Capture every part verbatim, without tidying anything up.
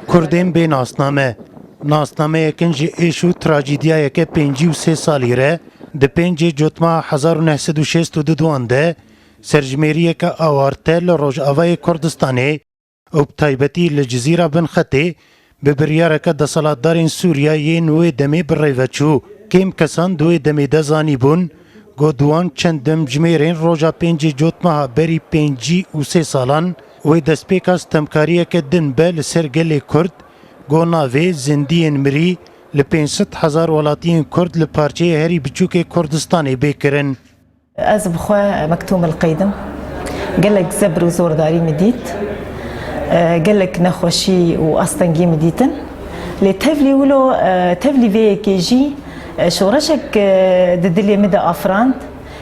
Kurdên bê nasname. Nasnameyekin ji êş û trajîdiyayeke pêncî û sê salî re di pêncê Cotmeha hezar û neh sed û şêst û du duan de serjimêriyeke awarte li Rojavayê Kurdistanê û bi taybetî li Cizîra Binxetê bi biryareke deselatdarên Sûriya yên wê demê bi rê ve çû. Kêm kesan di wê demê de zanîbûn, got, di wan çend demjimêrên roja pêncê Cotmeha berî pêncî û sê salan wê destpêka stemkariyeke din be li ser gelê Kurd, got, navê zindiyên mirî li pênc sed hezar welatiyên Kurd li parçeyê herî biçûkê Kurdistanê bê kirin. Ez bi xwe Mektûm el Qeyd im. Gelek zebr û zordarî min dît. E, gelek nexweşî û astengî min dîtin. Lê tevlî wilo, e, tevlî vê yekê jî, e, şoreşek, e, di dilê min de afirand.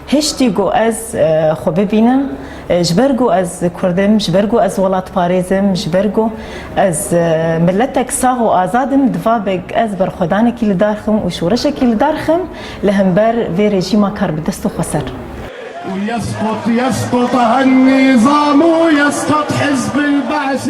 Hiştî ku ez, e, xwe bibînim, e, ji ber ku ez Kurd im, ji ber ku ez welatparêz im, ji ber ku ez, e, miletek sax û azad im, divabek ez berxwedanekî li dar xim û şoreşekî li dar xim. Li hember vê rejîma karbidest û xweser. ويسقط، يسقط هالنظام ويسقط حزب البعث.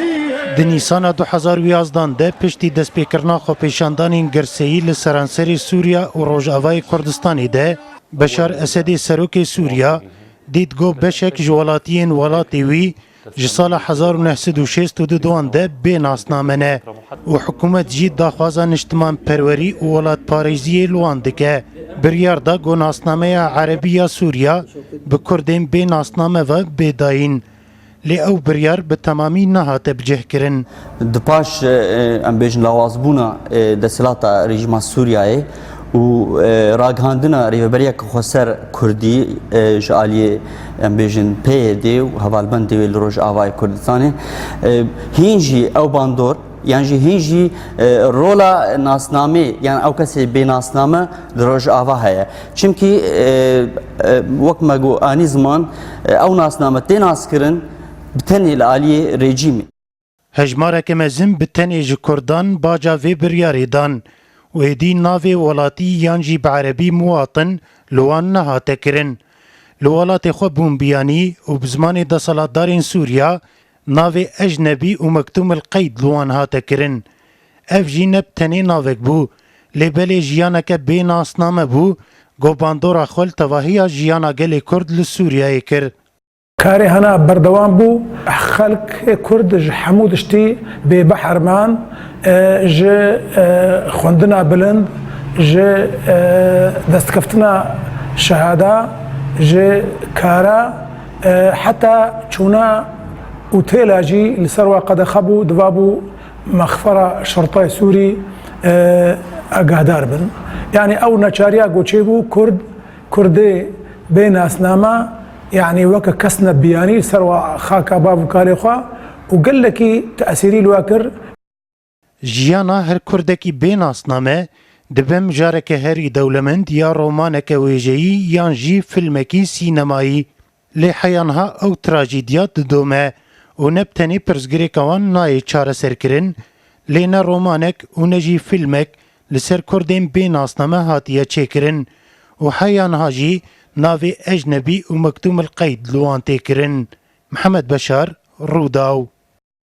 Di Nîsana du hezar û yazdan de piştî destpêkirina xwepêşandanên girseyî li seranserê Sûriya û Rojavayê Kurdistanê de Beşar Esedê serokê Sûriya dît got beşek ji welatiyên welatê wî ji sala hezar û neh sed û şêst û du duan de bê nasname ne û hikûmet jî daxwaza niştimanperwerî û welatparêziyê li wan dike. Biryar da ku nasnameya erebî ya Sûriya bi Kurdên bê nasname ve bê dayîn. Lê ew biryar bi temamî nehate bicihkirin. Di paş, e, em bêjin lawazbûna, e, desthilata rejîma Sûriyeyê û, e, ragihandina rêveberiyeke xweser Kurdî, e, ji aliyê, em bêjin, P Y D û hevalbendê wê li Rojavayê Kurdistanê, e, hîn jî ew bandor, yan jî hîn jî, e, rola nasnamê, yan ew kesê bê nasname li Rojava heye. Çimkî, e, e, wek me got, anî ziman, e, ew nasname tê naskirin bi tenê li aliyê rejîmê. Hejmareke mezin bi tenê ji Kurdan baca vê biryarê dan û êdî navê welatî yan jî bi erebî muwatin li wan nehate kirin. Li welatê xwe bûn biyanî û bi zimanê deselatdarên Sûriya navê ecnebî û mektûm el qeyd li wan hate kirin. Ev jî ne bi tenê navek bû, lê belê jiyaneke bê nasname bû, ku bandora xwe li tevahiya jiyana gelê Kurd li Sûriyeyê kir. Karê hena berdewam bû. Xelkê Kurd ji hemû tiştî bêbehr man, e, ji, e, xwendina bilind, ji, e, destkeftina şehada, ji kara, e, heta çûna otêla jî li ser wa qedexe bû, diva bû mexfera şertayê Sûrî, e, agahdar bin. Yanî ew neçariya ku çêbû, Kurd, Kurdê bê nasnama, yanî weke kes ne biyanî li ser wa xaka bav û kalê xwe û gelekî tesîrî li we kir. Jiyana her Kurdekî bê nasname dibe mijareke herî dewlemend ya romaneke wêjeyî yan jî filmekî sînemayî. Lê heya niha ew trajîdiya didome û ne bi tenê pirsgirêka wan nayê çareserkirin, lê ne romanek û ne jî filmek li ser Kurdên bê nasname hatiye çêkirin û heya niha jî navê ecnebî û mektûm el qeyd li wan tê kirin. Mihemed Beşar, Rûdaw.